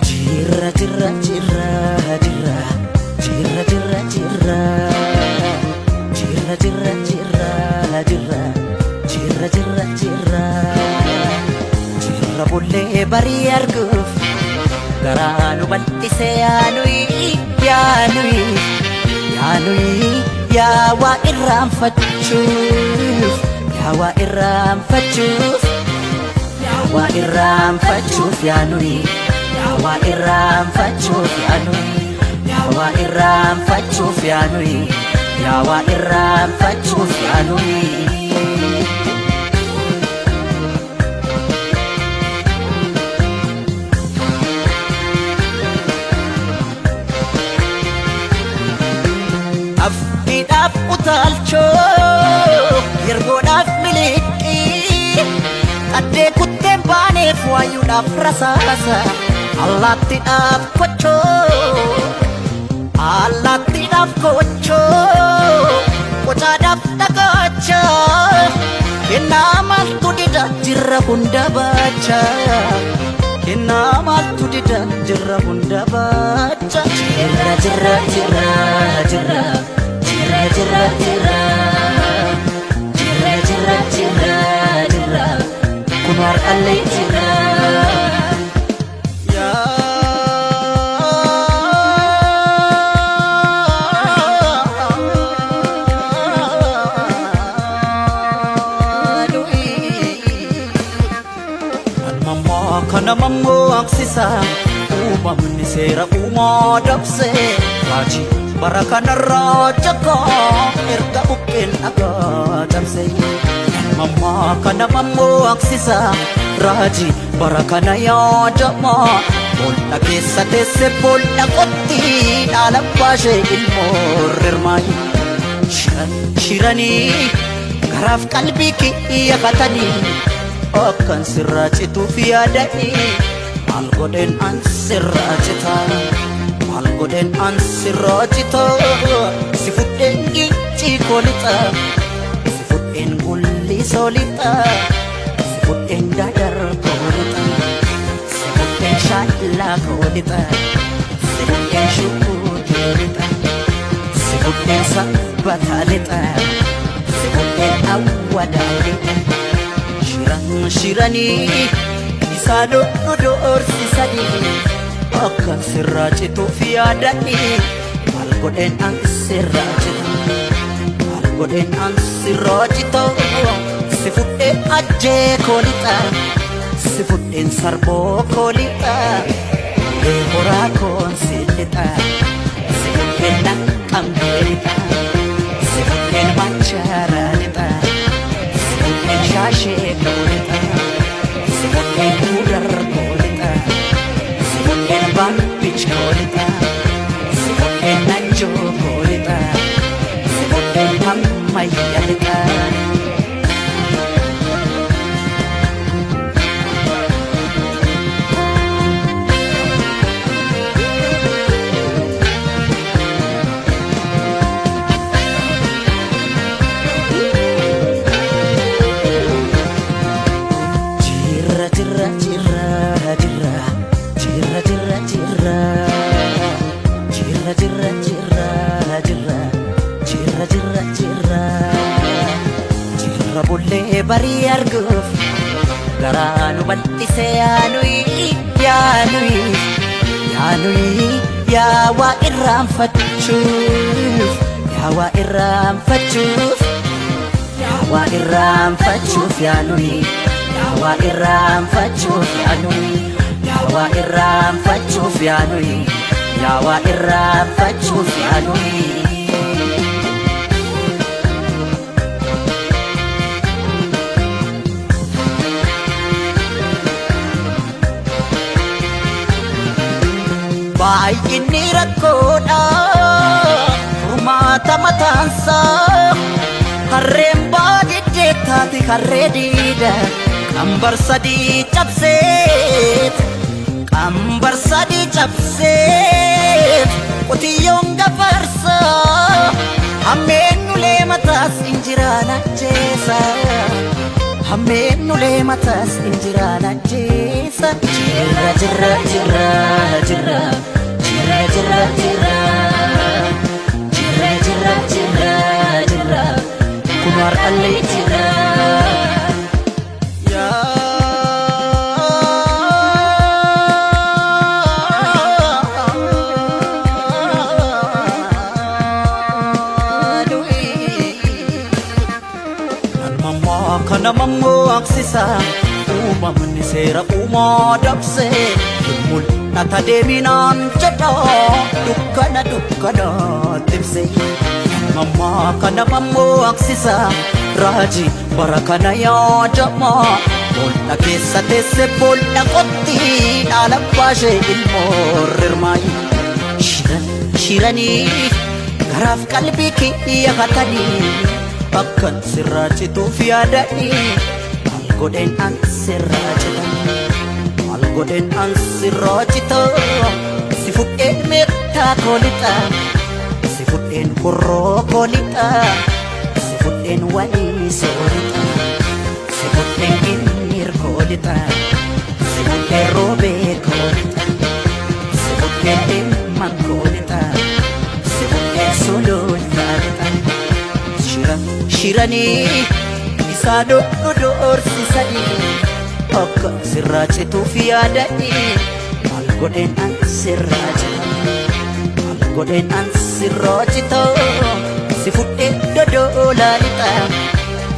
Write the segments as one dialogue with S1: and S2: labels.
S1: Jirra jirra jirra jirra jirra jirra jirra jirra jirra jirra jirra jirra jirra jirra jirra bullee barii arguuf garaa nu bal'ise yaanuyi yaanuyi yaanuyi yaa waa irraanfachuuf yaa waa irraanfachuuf yaa waa irraanfachuuf yaanuyi yaa waa irraanfachuuf yaanuyi yaa waa irraanfachuuf yaanuyi yaa waa irraanfachuuf yaanuyi. Abdiidhaaf utaalchoo yergoodhaaf miliqii qaddee kutteen baaneef waayuudhaaf rasaasa allaattiidhaaf kochoo allaattiidhaaf kochoo qocaadhaaf dhagaacha kennaa maaltu dida jirra hunda baacha kennaa maaltu dida jirra hunda baacha jirra jirra jirra jirra jirra jirra jirra jirra jirra jirra jirra kun har'allee jirra. Mammaa kana mammaksisa uumamni seera uumaa dabse raajii bara kanarraa jakaa erga buqqeen dhagaa cabse. Mammaa kana mammaksisa raajii bara kana yaadama bool'a keessa teesse bool'a qotti dhaala baashee ilmoo rirmaayi. Shiran shiranii garaaf qalbii kiyya katanii akkan sirraa cituuf yaadanii maal godheen an sirraa cita maal godheen an sirraa cita si fudheen giccii koo lixa si fudheen gullisoo lixa si fudheen dadar koo lixa si fudheen shaallaa koo lixa si fudheen shukuutee lixa si fudheen sabbataa lixa si fudheen awwadaa lixa. Shiran shiranii isaan nu doorsisanii akkan sirraa cituuf yaadanii maal godheen an sirraa cita maal godheen an sirraa cita si fudheen ajjee koo lixa si fudheen sarboo koo lixa ulee horaa koon si lixa si fudheen naqqamtee lixa si fudheen machaaraa lixa. Si fudheen shaashee koo lixa si fudheen gudar koo lixa si fudheen baambich koo lixa si fudheen najjoo koo lixa si fudheen ammayya lixa. Jirra jirra jirra jirra jirra jirra jirra jirra jirra jirra jirra jirra jirra jirra jirra bullee barii arguuf garaa nu bal'ise yaanuyi yaanuyi yaanuyi yaa waa irraanfachuuf yaa waa irraanfachuuf yaa waa irraanfachuuf yaanuyi yaa waa irraanfachuuf yaanuyi yaa waa irraanfachuuf yaanuyi yaa waa irraanfachuuf yaanuyi. Baay'inni rakkoodha furmaata mataansaa. Harreen baadiddee taate harree diida qambar sadii cabseet, qambar sadii cabseet qotiyyoon gafarsaa. Hammeennulee mataas injiraan ajjeesa. Hammeennulee mataas injiraan ajjeesa. Jirra jirra jirra jirra jirra jirra jirra jirra jirra jirra jirra kun har'allee jira. Mammaa kana mammaksisa, uumamni seera uumaa dabse, mul'ata deeminaan jedha dukkana dukkana tibse. Mammaa kana mammaksisa, raajii bara kana yaadama, bool'a keessa teesse bool'a qotti dhaala baashee ilmoo rirmaayi. Shiran shiranii garaaf qalbii kiyya hatanii akkan sirraa cituuf yaadanii, maal godheen an sirraa cita, maal godheen an sirraa cita? Si fudheen meettaa koo lixa, si fudheen horroo koo lixa, si fudheen walii soorixa, si fudheen ginniir koo lixa, si fudheen roobee koo lixa, si fudheen dhimma koo lixa, si fudheen sulultaa lixa. Shira shiranii isaa doorsisanii akka sirraa cituuf yaadanii, maal godheen an sirraa cita, maal godheen an sirraa cita? Si fudheen dodoolaa lixa,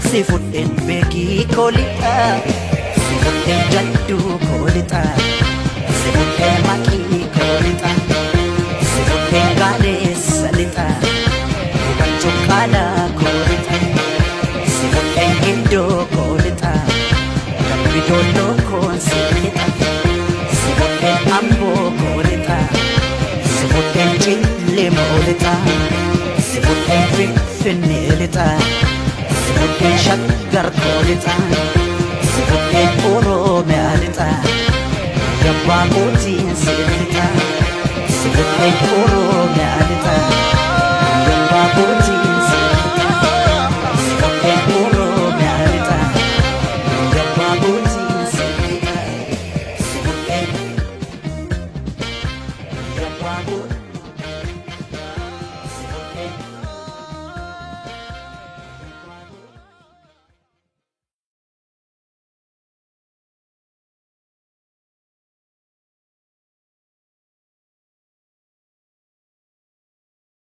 S1: si fudheen beekii koo lixa, si fudheen jadduu koo lixa, si fudheen maqii koo lixa, si fudheen gaaleessa lixa, hubachuu qaalaa koo lixa, si fudheen gindoo koo lixa, dambi doolloo koon si lixa, si fudheen amboo koo lixa, si fudheen cillemoo lixa, si fudheen finfinnee lixa, si fudheen shaggar koo lixa.